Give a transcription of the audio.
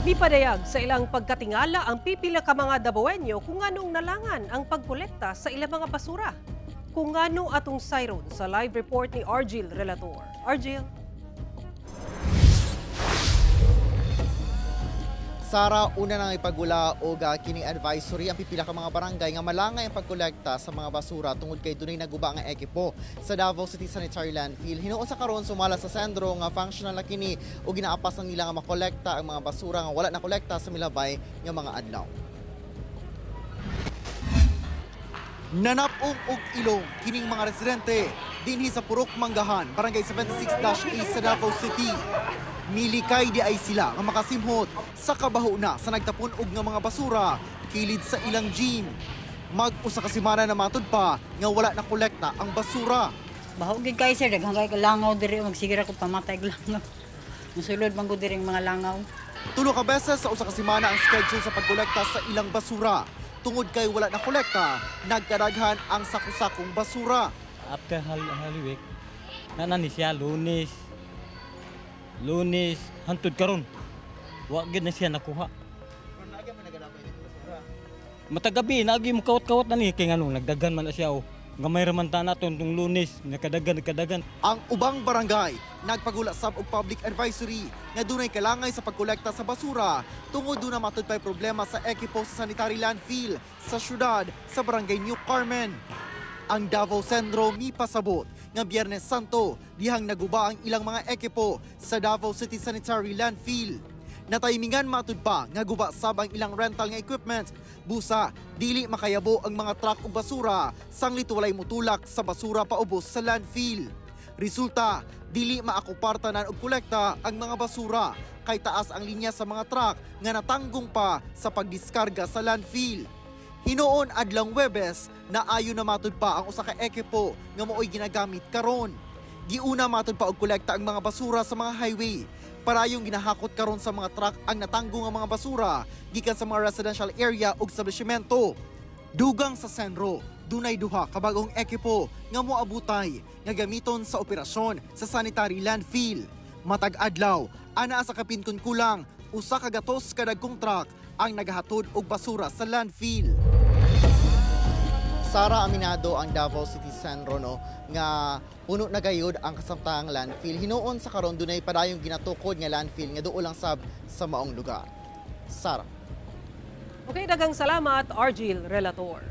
Mipadayag sa ilang pagkatingala ang pipila ka mga Dabawenyo kung nganong nalangan ang pagkolekta sa ilang mga basura. Kung ngano, atong sayron sa live report ni Argil Relator. Argil? Sara, una nang ipagula og kining advisory ang pipila ka mga barangay nga malangay ang pagkolekta sa mga basura tungod kay dunay naguba nga ekipo sa Davao City Sanitary Landfill. Hinuon sa karon, sumala sa sentro nga functional na kini ug ginaapas nila nga makolekta ang mga basura nga wala na kolekta sa milabay nga mga adlaw. Nanapong og ilong kining mga residente dinhi sa Purok Manggahan, Barangay 76-A sa Davao City. Milikay di ay sila nga makasimhot sa kabaho na sa nagtapon og nga mga basura kilid sa ilang gym. Mag-usa ka semana na matud pa nga wala na kolekta ang basura. Baho gid kay, sir, daghan kay langaw diri, magsigira ko pamatay og langaw. Musulod man ko diri ang mga langaw. Tulo ka beses sa 1 ka semana ang schedule sa pagkolekta sa ilang basura. Tungod kay wala na kolekta, nagkadaghan ang sakusakong basura. After Holy Week, na ni siya Lunes. Lunes hantod karon. Wa gyud na siya nakuha. Matagabi naagi mo kawat-kawat na ni kay ngano nagdagan man na siya oh. Gamay ra man ta naton tong Lunes, nakadagan nagkadagan. Ang ubang barangay nagpagula sab og public advisory nga dunay kalangay sa pagkolekta sa basura tungod duna matud pay problema sa ekipo sa sanitary landfill sa syudad sa Barangay New Carmen. Ang Davao Centro mipasabot nga Biyernes Santo dihang naguba ang ilang mga ekipo sa Davao City Sanitary Landfill. Nataymingan matud pa nga guba sab ang ilang rental nga equipment. Busa, dili makayabo ang mga truck ug basura sanglit walay mutulak sa basura paubos sa landfill. Resulta, dili maakupar tanan og kolekta ang mga basura kay taas ang linya sa mga truck nga natanggong pa sa pagdiskarga sa landfill. Hinuon adlang Webes na ayo na matud pa ang usa ka ekipo nga maoy ginagamit karon. Giuna matud pa og kolekta ang mga basura sa mga highway. Parayong ginahakot karon sa mga truck ang natanggo nga mga basura gikan sa mga residential area ug establishmento. Dugang sa Senro, dunay duha ka bag-ong ekipo nga moabutay nga gamiton sa operasyon sa sanitary landfill. Matag adlaw, anaa sa kapin kun kulang 100 ka dagkong truck ang nagahatod og basura sa landfill. Sara, aminado ang Davao City Senro, no, nga puno na gayud ang kasamtang landfill. Hinuon sa karon dunay padayong ginatukod nga landfill nga duol lang sab sa maong lugar. Sara. Okay, daghang salamat, Argil Relator.